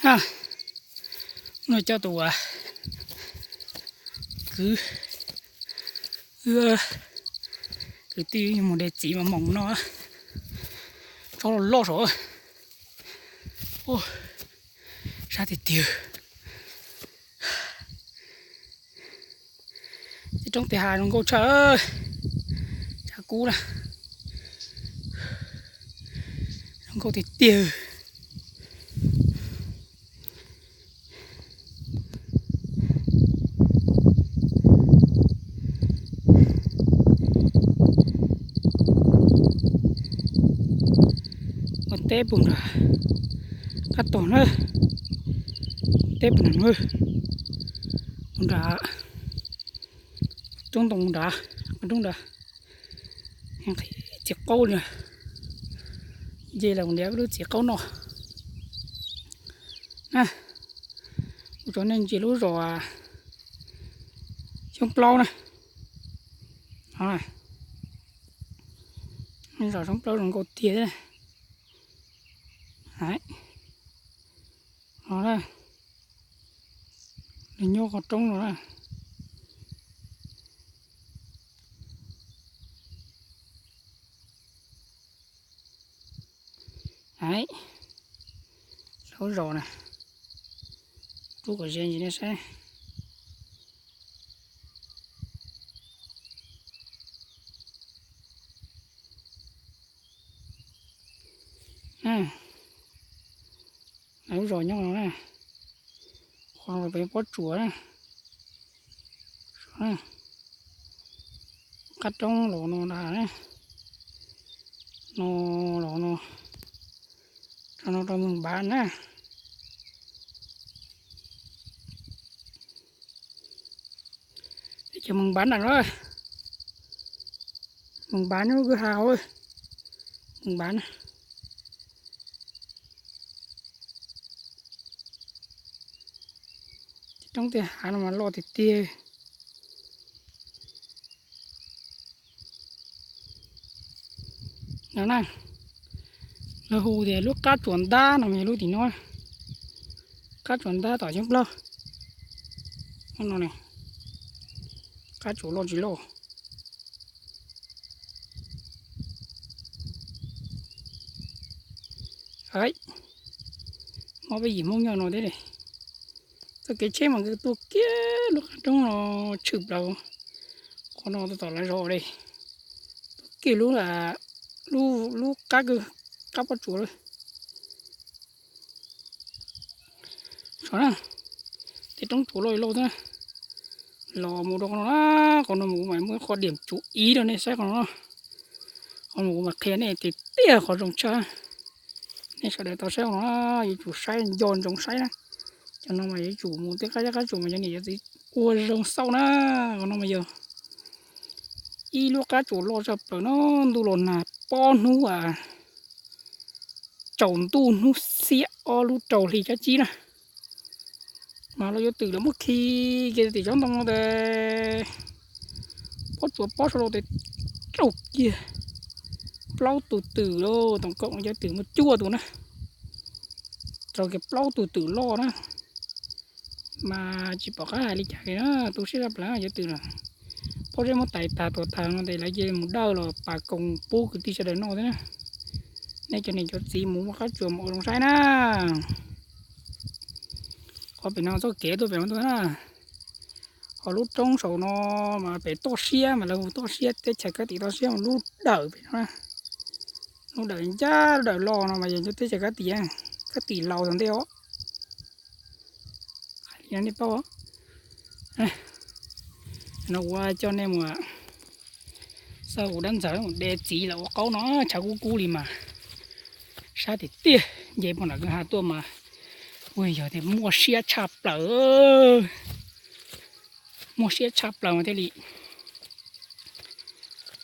A, no coj tus kwv, kwv tij mus de txiv mas moos no, tsob loj loj saud, sab tiag tiag. Tej roob tej hav zoo nkauj tshaj, tshav kub na, zoo nkauj tiag tiag. Ua teb puag nram qab tog na, teb puag nram, puag nram roob ntoo nrad, qhov roob nrad, txiv qaub li, nce los ntiav lub txiv qaub no na. Kuv tsuas nej ntsia lub zos Xyoob Plaub na, zos Xyoob Plaub zoo nkauj tiag. Hais, no na, nws nyob qhov roob no na. Hais, lub zos na, rub kom ze ntsis nej saib. Lub zos nyob no na, qhov no pem pob tsuas na, qab roob los no na, no los no, rau no rau Moos Npav na. Cov Moos Npav na, Moos Npav nyob kwj ha hauv, Moos Npav na. Tej roob tej hav no mas loj tiag tiag. No na, lawv hu tias lub qab tsuas ntab no mas yog lub tim no, qab tsuas ntab tom Xyoob Plaub no, qab tsuas loj tsis loj. Mob peb yim Hmoob nyob no thiab li. Txoj kev tsheb mas nkawd tuaj kiag lub qab roob no tshwm plaws qhov no tom lawv zos li, tuaj kiag lub, lub qab, qab pob tsuas lawm. Saib na, tej roob tsuas loj li loj thiab. Los mus rau qhov no na, qhov no mas kuv mam muaj qhov diam tsum ib rau nej saib qhov no. Qhov no kuv mam qhia nej tiag tiag qhov zoo tshaj. Nej sawv daws tau saib qhov no, yuav tsum saib nco ntsoov saib na. Cov no mas yuav tsum mus tej qab zej qab tsuas mas cov niam cov txiv ua zoo xauj na. Qhov no mas yog ib lub qab tsuas loj tshaj plaws no, ntuj los nag pob hnub tsaus ntuj hnub xiab ob lub rau hli cov tsib na. Mas los yuav twm lawv muab khi kiag tim tsob ntoo no tes pob tsuas pob saud los tes raug kiag plaub tug twm lauj, toom koom cov twm muaj cuaj tus na. Raug kiag plaub tug twm loj na. Mas tsis pom qab hais li cas li na, tu siab tshaj plaws cov twm na. Pob zeb muab tais tag tuag tag no tes lawv cia li mus dawj los pas koom pub kwv tij sawv daws noj thiab na. Nej cov niam cov txiv mus muaj qab tsuas mus ua zoo saib na. Qhov pem no txoj kev tuaj pem no tuaj na. Ho lub roob saum no mas pem toj siab mas lawv hu toj siab, teb chaws Kab Tim toj siab mas lub dawm pem no na. Lub dawm ncaj, lub dawm loj no mas yog teb chaws Kab Tim, Kab Tim laus thaum ntej os. Hais li no nej paub. No kuv coj nej mus xauj kuv dab ntxawg mus de txiv lawm ua qaub no, tshav kub kub li mas sab tiag tiag. Nce puag nram kwj ha tuaj mas, ua yog tias muaj siab tshaj plaws, muaj siab tshaj plaws mas thiaj li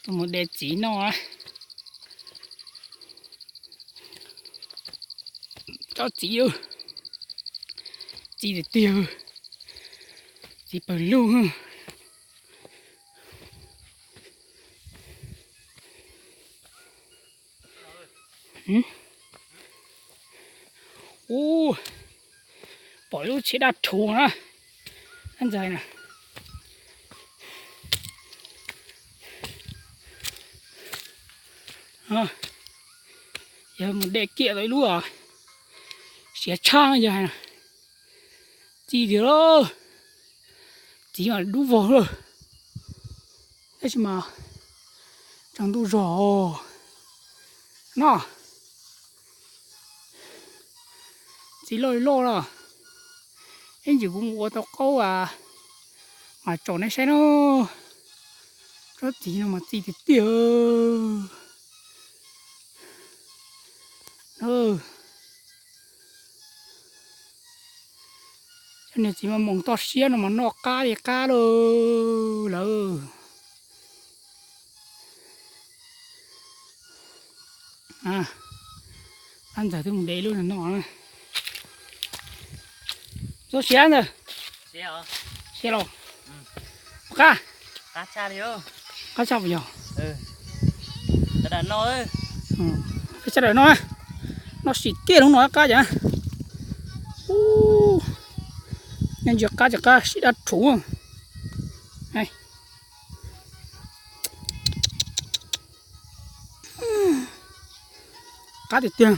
tuaj mus de txiv noj. Tsob txiv, txiv tiag tiag, txiv pawg lug. Ub, Pom ib lub txiv daj rhuv na, ntxawg na. Yog mus de kiag tau ib lub siav tshaj yog hais, txi tiag lauj, txiv mas dub vog lawm, tab sis mas tsaus ntuj zog no. Txiv loj li loj los, ib ntsis kuv mus ua tau qaub mas tsom nej saib na. Tsob txiv no mas txi tiag tiag. Cov niag txiv mas moos toj siab no mas noj qab li qab lawm lawm. Tab ntxawg twb mus de lub no no. Txhob siav ntag. Siav los qab, qab tshaj puas yog? Sawv daws no, noj sim kiag lub no qab cas. Ub, nej ntsia qab ces qab sib daj rhuv. Qab tiag tiag.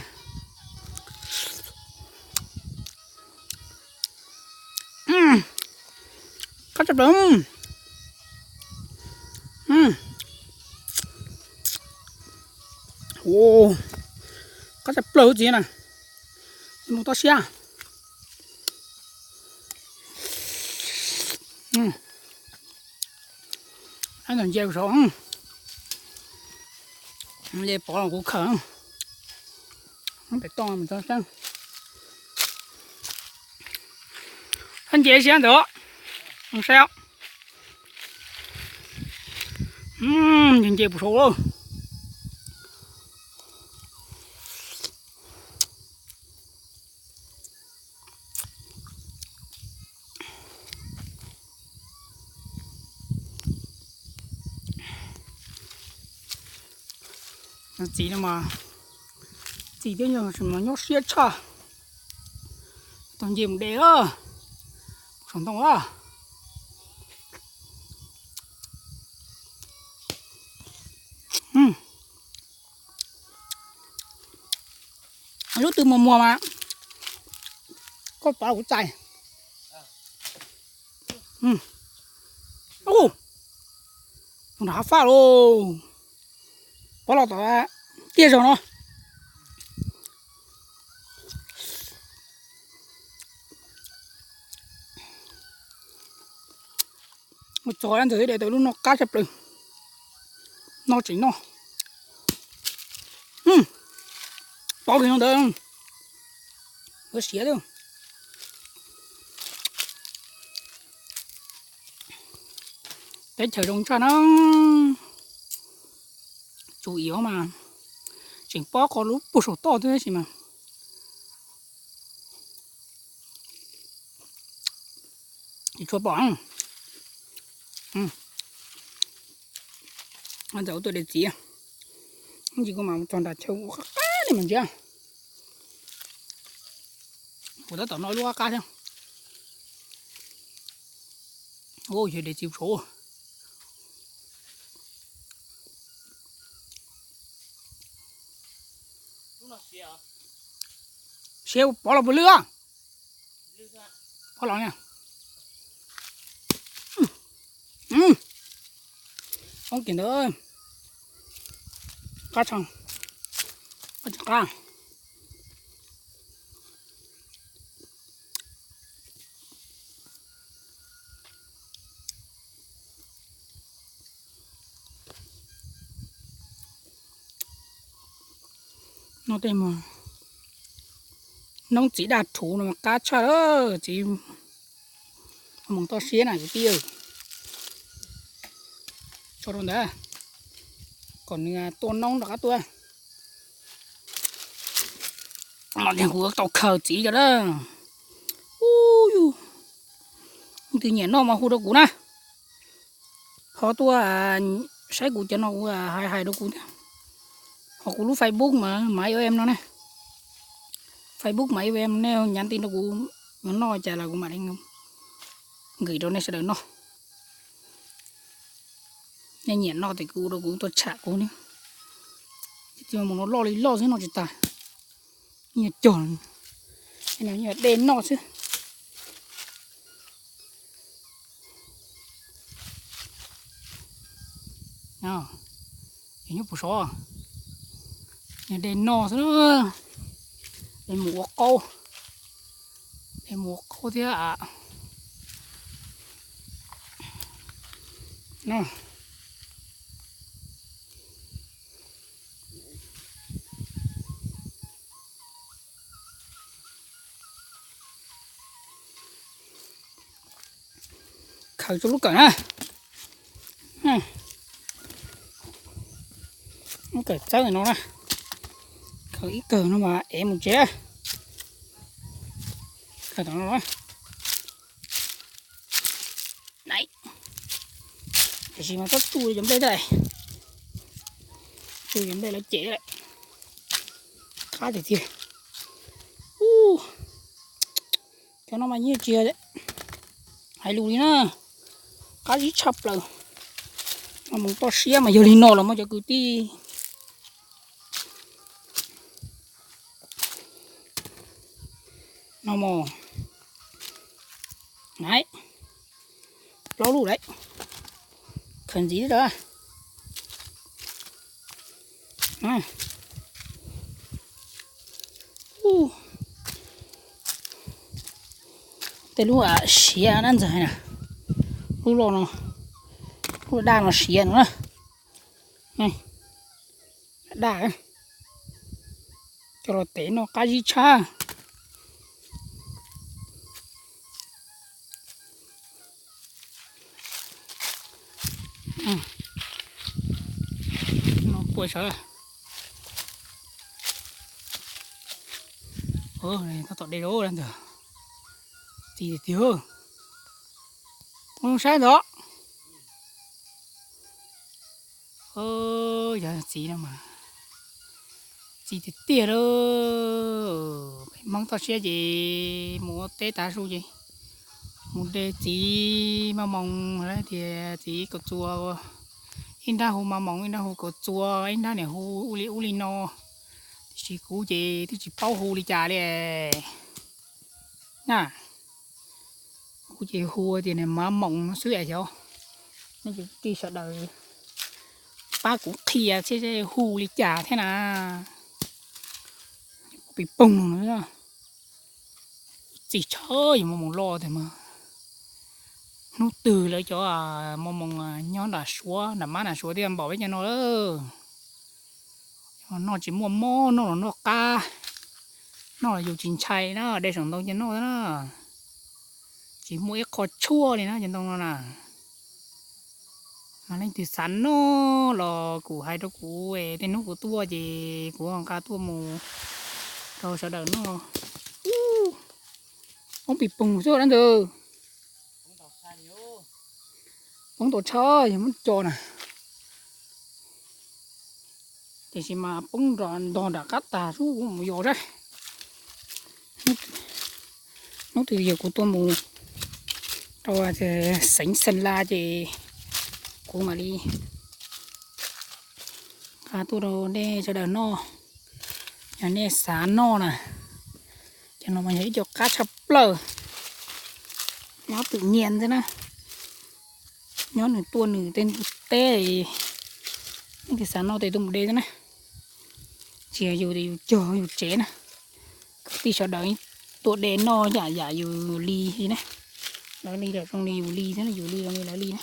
Qab tshaj plaws. Qab tshaj plaws txiv na. Mus toj siab. Ntawm nce saud, nce pov los kuv khaws. Pem toj, nce siab ntawd, saib. Nce nce puas saud lawm. Txiv no mas, txiv thiab nyob siab tshaj. Tau nce mus de, saum ntoo a. Lub twg muag muag mas koj pov los kuv txais. Mus nram hav faj lauj. Pov los tom tiaj zog no. Mus txog ntxawm de tau lub no qab tshaj plaws. No tseem no. Pov li no ntawd. Ua siav. Teb chaws zoo tshaj na. Tsum iov mas tseem pob qho lub puag saum toj thiab tab sis mas tsis tshua pom. Ntawm ua tuaj de txiv, ib ntsis kuv mam mus txog nram chaw ua qab qab nej mam ntsia. Kuv tab tom noj lub qab qab thiab. Yog de txiv saud. Siav pov los puas lwj? Pov los. Soob kiag ntawd. Qab tshaj, qab tsis qab. No tej mus noob txiv daj rhuv no mas qab tshaj lawm txiv. Moos toj siab na kwv tij. Tso rau ntawd kom nws tuaj noob rov qab tuaj. Kuv tau khaws txiv cov dab. Ub, leej twg nyiam noj mas hu rau kuv na. Ho tuaj saib kuv cov no kuv hais hais rau kuv thiab. Ho kuv lub Facebook mas Maiv F M no ne. Facebook Maiv F M nej nhắn tin rau kuv Noj cas los kuv mam li nqis rau nej sawv daws noj. Nej nyiam noj ces kuv ua rau kuv tuaj tsham kuv ne. Tus mus no loj li loj xwb, noj tsis tas. Nyuag cog, nyuag dej noj xwb. Nyob puas sov, nyuag dej noj xwb. Dej mus ua qaub, dej mus ua qaub thiab. Khaws tsuj lub kawm na. Kawm txawb no na. Khaws ib kawm no mas ev mus tsev. Kawm tom no na. Tiam sis mas txhob tsuj cov nplej thiab, tsuj cov nplej lawv cem lawm. Qab tiag tiag. Cov no mas yeej tsis hais lus li na, qab zib tshaj plaws. Mas mus toj siab mas yog li no los muaj cov kwv tij no mas, plaub lub lawm, khaws ntxiv lawm. Tej lub siav dab ntxawg na, lub loj no, lub daj no siav no na, daj, coj los tev noj qab zib tshaj. No quaj sawv. Tab tom de rau ntag. Txiv tiag tiag. Mus saib ntawd. Yog txiv no mas, txiv tiag tiag lawm. Peb Hmoob toj siab ces mus ua teb tav su ces mus de txiv maj moos, tias txiv kaus txuas, ib nrab hu maj moos, ib nrab hu kaus txuas, ib nrab niam hu ub li ub li no. Tiam sis kuv ces twb tsis paub hu li cas li na. Kuv ces hu tias niag maj moos no xwb es xyov nej cov kwv tij sawv daws pab kuv qhia thiab hu li cas thiab na. Pis poog no, txiv tshawb yus maj moos loj tiag mas. Hnub twg lawv cov maj moos nyob nram Suav, nram mab nram Suav thiaj npaum peb cov no lawm. Noj tsis muaj mob, noj los noj qab, noj los yus tsis ntshai na, de saum ntoo cia noj na. Tsis muaj ib qho tshuaj li na cov ntoo no na. Mas leej twg xav noj los kuv hais rau kuv, tej hnub kuv tuaj ces kuv nqa tuaj mus rau sawv daws noj. Poob pis poog xwb dab ntawd. Poob tau tshaj yog muab co na. Tiam sis mas poob nrog ntog nram qab tag xwb kuv mus yos saib. Hnub twg yog kuv tuaj mus rau xeev Xeeb Las ces kuv mam li nqa tuaj rau nej sawv daws noj. Yog nej xav noj na, cov no mas yog ib co qab tshaj plaws, nyob twm nyias xwb na, nyob nws tuaj nws tej ntug teb, nej twg xav noj tes tuaj mus de xwb na. Tsis yog yus tes yus cog yus tsev na, kwv tij sawv daws tuaj de noj yam yam yus li na, lawv li lawm zoo li yus li thiab, yus li zoo li lawv li na.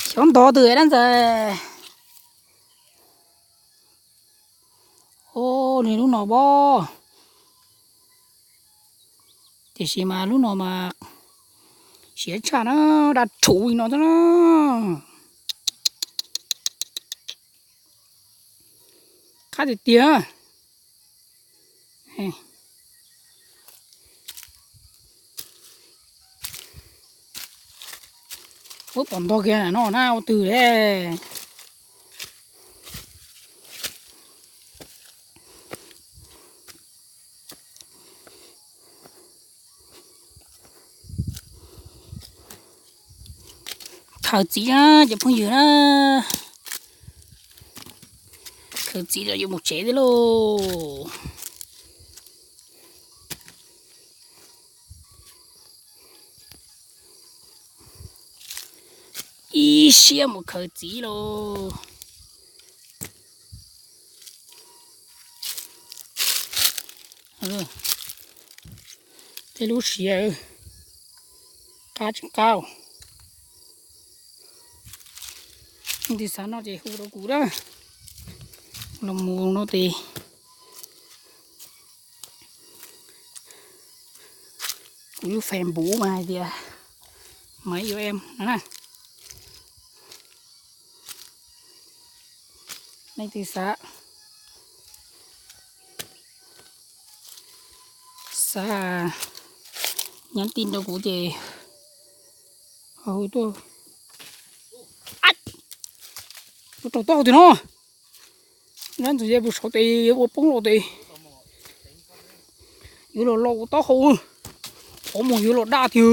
Xyov ntov twg dab ntxawg. Ub, niag lub no pob, tiam sis mas lub no mas siav tshaj na, daj rhuv li no xwb na. Qab tiag tiag. Ub, pom ntog kiag no na, ua twg le. Khaws txiv na cov phooj ywg na, khaws txiv los yuav mus tsev thiab lauj. Ib siab mus khaws txiv lauj. Tej lub siav qab tseem qab. Leej twg xav noj ces hu rau kuv na, los mus noj tes. Kuv lub Facebook mas hais tias Maiv Ua Em no na. Leej twg xav, xav nhắn tin rau kuv ces hu tuaj. Ua rau taub hau tiag no. Nab ntxwg yog pus saud tes ua poob los tes yuav los lo ua taub hau, qhov muag yuav los daj tiag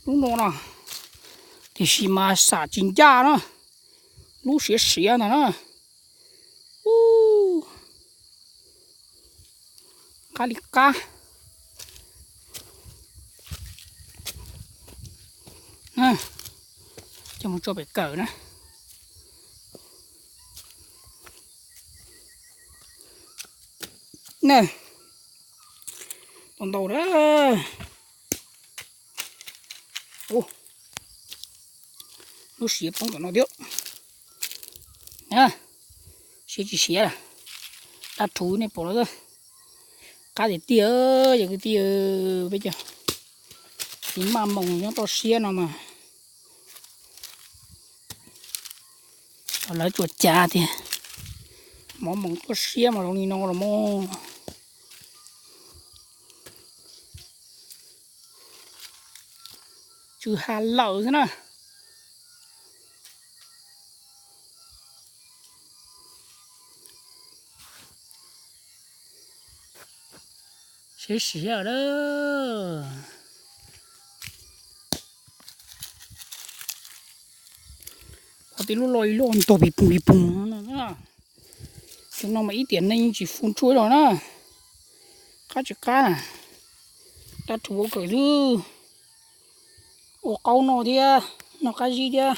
lub no na. Tiam sis mas xam tsis ncaj na, lub siav siav ntag na. Qab li qab. Coj mus tso pem kawm na. Tau ntau na. Lub siav poob tom no thiab. Siav tsis siav, dab rhuv nej pom los qab tiag tiag. Yog kwv tij, peb cov txiv maj moos nyob toj siab no mas lawv tsuas cav tiag, mov moos toj siab mas zoo li no los mas. Tsw ha lawm xwb na. Siav siav lawm. Qhov tib lub loj ib lub ntog pis poog pis poog no. Tus no mas ib tiam neeg tsis fu ntsuab los na. Qab tsis qab na, dab rhuv ua kawm xwb. Ua qaub noj thiab, noj qab zib thiab.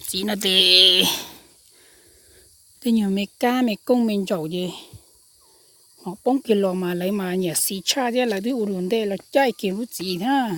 Txiv no ces tej nyuag me kab me koob me ntsaum ces hnov poob kiag los mas lawv mas nyiam xis tshaj thiab, lawv twb ua lus ntej los caij kiag lub txiv thiab.